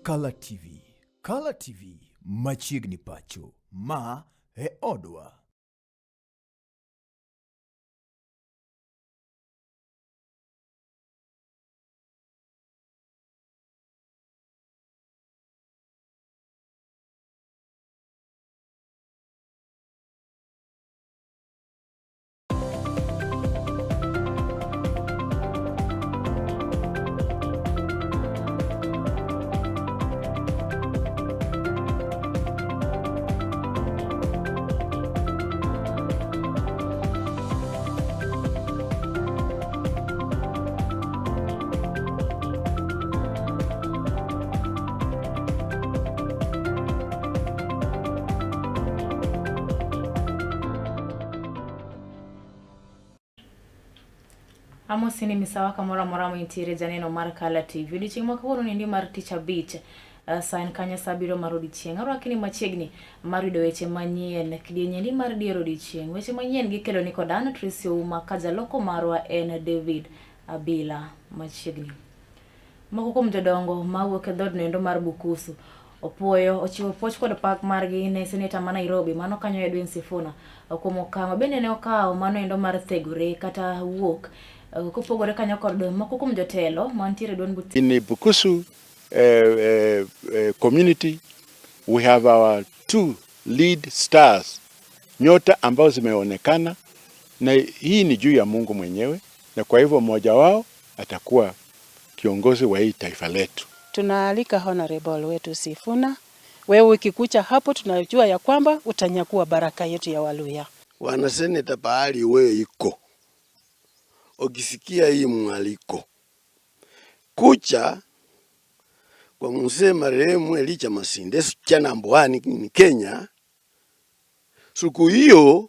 Kala TV. Kala TV machiegni pacho. Ma e odwa. Amosi ni misawa kamoro amora mintiere janeno mar Kala TV. Odiochieng' ma kawuono niendi mar tich abich. Sa en kanyo sa abiriyo mar odiochieng'. Arwaki ni machiegni mar yudo weche manyien. Kidieny endi mar dier odiochieng'. Weche manyien gikelo ni kod an Tracy Ouma ka jaloko marwa en David Abila machiegni. Moko kuom jodongo mawuok e dhoodno endo mar Bukusu opuoyo ochiwo puoch kod pak margi ne seneta ma Nairobi mano kanyo Edwin Sifuna kuom okang' ma bende ne okawo mano endo mar thegore kata wuok kopogore kanyo kod moko kuom jotelo mantiere e duond buch In Bukusu community we have our two lead stars, nyota ambazo zimeonekana, na hii ni juu ya Mungu mwenyewe, na kwa hivyo mmoja wao atakuwa kiongozi wa hii taifa letu. Tunaalika honorable wetu Sifuna, wewe ukikucha hapo tunajua ya kwamba utanyakua baraka yetu ya Waluya. Wana seneta pahali wewe iko, ukisikia hii mwaliko kucha kwa mzee marehemu Elijah Masinde chana Mbwani ni Kenya, siku hiyo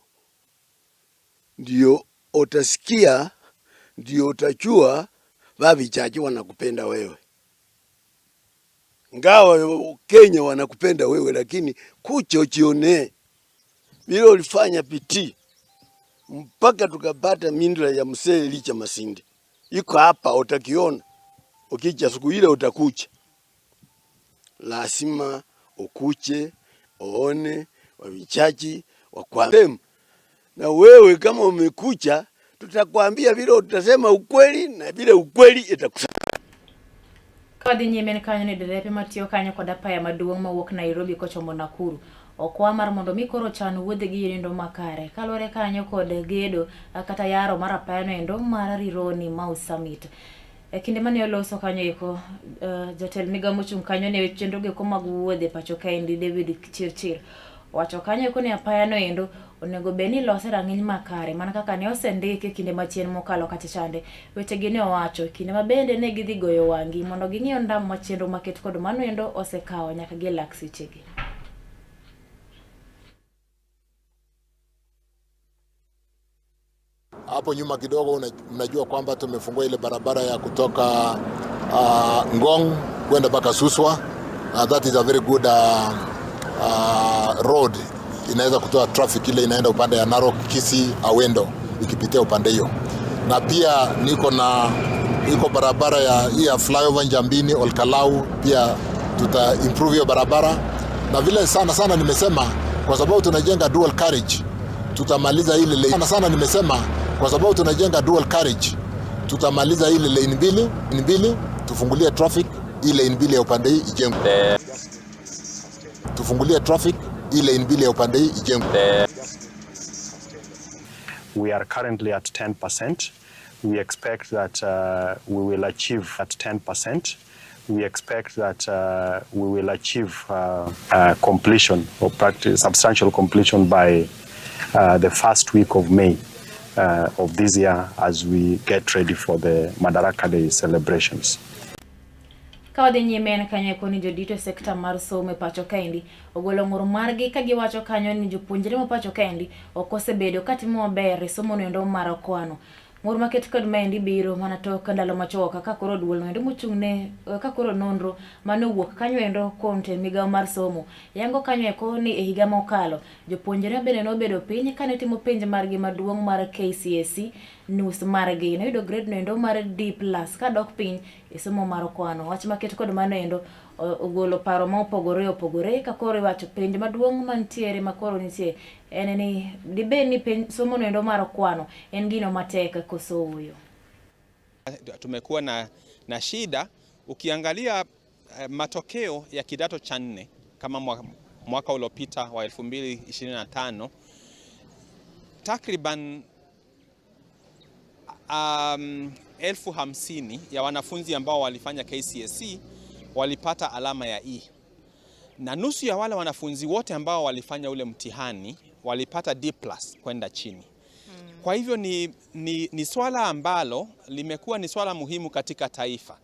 ndio utasikia, ndio utajua vavichachi wanakupenda wewe. Ngawa Kenya wanakupenda wewe, lakini kucha ujione vile ulifanya pitii mpaka tukapata mindla ya mzee Elijah Masinde iko hapa, utakiona ukicha siku ile utakucha, lazima ukuche uone wavichachi wakwambie. Na wewe kama umekucha, tutakwambia vile utasema ukweli na vile ukweli itakusaidia. Ka wadhi nyime en kanyo ni derepe matiyo kanyo kod apaya maduong' mawuok Nairobi kochomo Nakuru okwa mar mondo mi koro chan wuodhegi e nindo makare kaluwore kanyo kod gedo kata yaro mar apaya noendo mar Rironi Mau Summit. E kinde mane oloso kanyo eko, jatend migawo mochung' kanyo ne chenro go eko mag wuodhe pacho kaendi David Chirchir owacho kanyo eko ni apaya noendo onego bed ni ilose rang'iny makare mana kaka ne osendike kinde machien mokalo kacha chande. Wechegi ne owacho kinde ma bende ne gidhi goyo wang'gi mondo ging'i ondamo ma chenro maket kod mano endo osekawo nyaka gi lak sechegi. Hapo nyuma kidogo mnajua kwamba tumefungua ile barabara ya kutoka Ngong kwenda mpaka Suswa. That is a very good road, inaweza kutoa traffic ile inaenda upande ya Narok, Kisii, Awendo ikipitia upande hiyo. Na pia niko na iko barabara ya hii ya flyover Njambini Olkalau, pia tuta improve hiyo barabara. Na vile sana sana nimesema kwa sababu tunajenga dual carriage tutamaliza ile lane. Sana sana nimesema kwa sababu tunajenga dual carriage tutamaliza ile lane mbili, mbili tufungulie traffic ile lane mbili ya upande hii ijengwe. Tufungulie traffic ile lane mbili ya upande hii ijengwe. We are currently at 10%. We expect that we will achieve at 10%. We expect that we will achieve completion or practice substantial completion by the first week of May of this year as we get ready for the Madaraka Day celebrations. Ka wadhi nyime en kanyo eko ni jodito e sekta mar somo e pacho kaendi ogolo ng'ur margi ka giwacho kanyo ni jopuonjre ma pacho kaendi ok osebedo katimo maber e somo noendo mar kwano. Ng'ur maket kod maendi biro mana tok ndalo machuok ka koro duol noendo mochung' ne ka koro nonro mane owuok kanyo endo kuom tend migawo mar somo yango kanyo eko ni e higa mokalo jopuonjre bende nobedo piny kane timo penj margi maduong' mar KCSE nus margi noyudo grade noendo mar D+ kadok piny e somo mar kwano. Wach maket kod mano endo Ogolo paro ma opogore opogore ka koro iwacho penj maduong' mantiere ma koro nitie en ni dibed ni penj somo noendo mar kwano en gino matek koso ooyo. Tumekuwa na shida ukiangalia matokeo ya kidato cha nne kama mwaka uliopita wa 2025 takriban 50,000 ya wanafunzi ambao walifanya KCSE walipata alama ya E na nusu ya wale wanafunzi wote ambao walifanya ule mtihani walipata D+ kwenda chini. Kwa hivyo ni swala ambalo limekuwa ni swala muhimu katika taifa.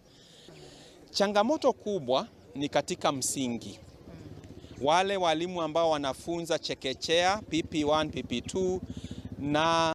Changamoto kubwa ni katika msingi. Wale walimu ambao wanafunza chekechea, PP1, PP2 na